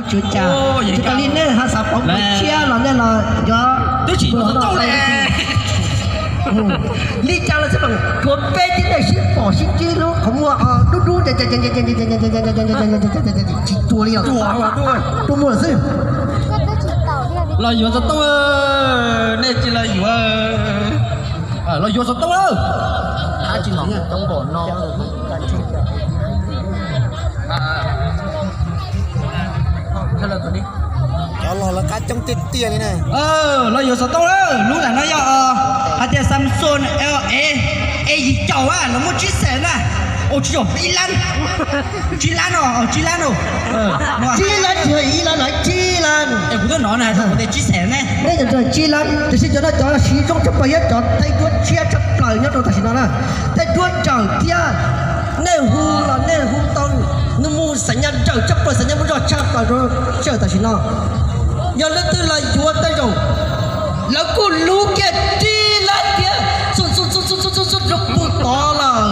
Tsis ua cas, tsis tas li nej ho xav pauv kuv tshiab los nej los yuav twb tsis yuav tau li. Li cas los xij peem, tshuav peb tib neeg sib pom sib ntsib lub qhov muag dub dub, tsis tua li os, tua muag xwb. Los yuav xov tooj, nej tsis los yuav, los yuav xov tooj. Cov los lawv qab coob tiag tiag li na. Los yuav xov tooj lawm, lub ntawm no yog hais tias Samsung L A E yim caum a, lawv muaj tsib xees na. Ua tsis yog ib lab, tsib lab no, tsib lab no. Tsib lab tsis yog ib lab, tsib lab. Es kuv twb hnov na, kuv tias tsib xees ne. Nej cov tsib lab, tiam sis cov no cov siv zoo tshaj plaws thiab cov thaij duab tshiab tshaj plaws nyob rau tam sim no na. Thaij duab nrawm thiab, nej hu los nej hu tau, nws mus xav nyas nrawm tshaj plaws, xav nyas mus zog tshaj plaws rau sij hawm tam sim no. Yog leej twg los yuav tej zaum lawv kuj lub kiag tsib lab thiab, rau puag tod lawm.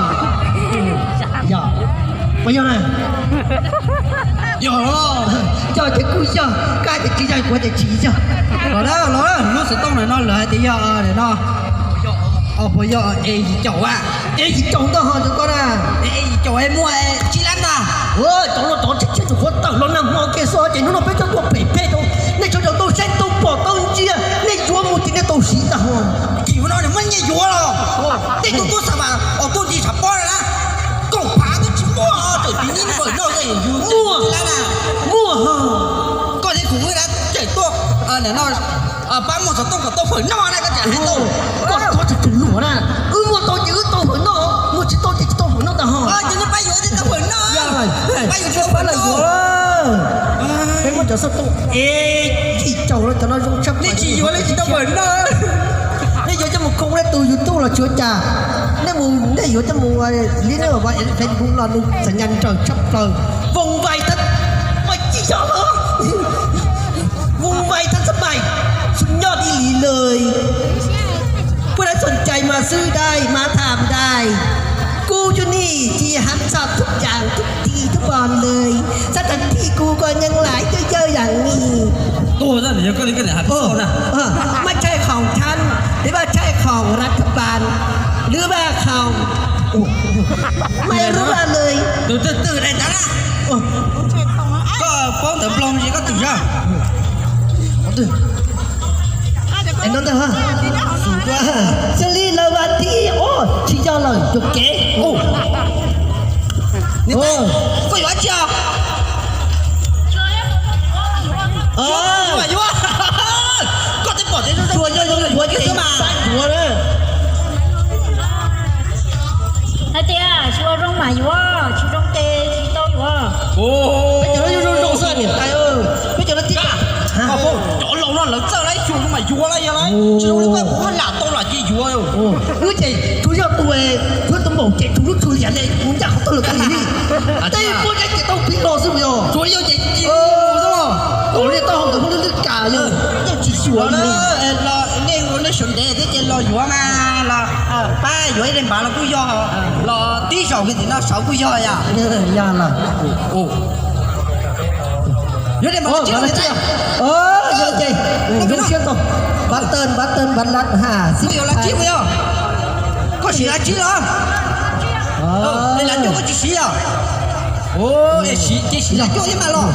Puas yog na? Yog, yog ces kuj yog, koj tias tsis yog kuv tias tsis yog. Los, los lub xov tooj ntawm no lawv hais tias yog ntawm no, puas yog E yim caum a? E yim caum ntag ho rau koj na. E yim caum es muaj tsib lab ntag. Cov no cov tshiab tshiab tus qhuav tawm los nag hmo kiag xwb ces hnub no peb cov tuaj pem peb rau nej sawv daws tau saib tau pom tau ntsia, nej yuav mus ces nej tau siv ntag ho. Ces hnub no nws muab nyiaj yuav los, tej tug tuaj xav mas os tuaj nti tshav pob na, kaum phav twb tsis muaj, tawm tis nib fawm noj muaj, muaj ho. Koj thiab kuv wb dab tseem tuaj ntawm no pab muag xov tooj kom tau fawm noj na, koj tseem hais tau. Koj txhob tseem luag na, wb muag tau ces wb tau fawm noj, muag tsis tau ces tsis tau fawm noj ntag ho. Ces nej pab yuav thiaj tau fawm noj, pab yuav tsis tau fawm noj. Peb muab cov xov tooj E yim caum no cov no zoo tshaj plaws, nej tsis yuav nej tsis tau fawm noj. Nej yuav coj mus khoo nej tus YouTube los tsis ua cas, nej mus nej yuav coj mus li nej Facebook los nws xav nyas nrawm tshaj plaws. Vòng vay thật, mày chỉ cho nó vòng vay thật rất mày,สุดยอดอีหลีเลย. Pub đá sần chay mà sư đai, mà tham đai. Cô Juni chỉ hẳn sọt thuốc chàng, thuốc ti, thuốc bòn lời. Sát thành thi cô coi nhân lại, chơi chơiอย่างนี้. Tuaj na, yog koj li koj niam hais tau na. ไม่ใช่ของฉัน หรือว่าใช่ของรัฐบาล หรือว่าของ ไม่รู้ว่าเลย Tus twg twg daim ntawd na? Koj paub ntawv Nplog ces koj twm zog. Es no ntag, xws li lawv vas thib, tsis yog lawm, cov kev. Koj yuav dab tsi os? Yuav, koj twb pom tias zoo zoo, yuav yuav yuav mas. Hais tias tsis ua zoo mas yuav, tsis zoo ces tsis tau yuav. Peb cov no zoo zoo xwb niam tais, peb cov no tib, cov laus no lawv txawj lawm, tsis zoo zoo mas yuav lawm, yog lawm tsis zoo li koj kuv lam tau los ces yuav. Wb ces tsuas yog tus, tsuas tus maum ces tsuas lub tsuas liam li kuv ncaj qhov tau lawm koj li li. Tej puab dab ces tau pib los xwb yog. Tsuas yog ces tau li tau hau ntawd lub lub kas yog, yeej tsis xyuas li. Nej ua nej sawv ntev thiab ces los yuav mas los pab yuav ib daim npav los kuj yog, los tib zaug kiag tim no saud kuj yog yom. Yog lawm. Yuav daim npav los tsis yog ces zoo siab tau. Npav tawg npav tawg npav lab ha. Koj yuav lab tsib puas yog? Koj siv lab tsib los? Lab cuaj koj tsis siv os? Es siv ces siv lab cuaj thiab mas los.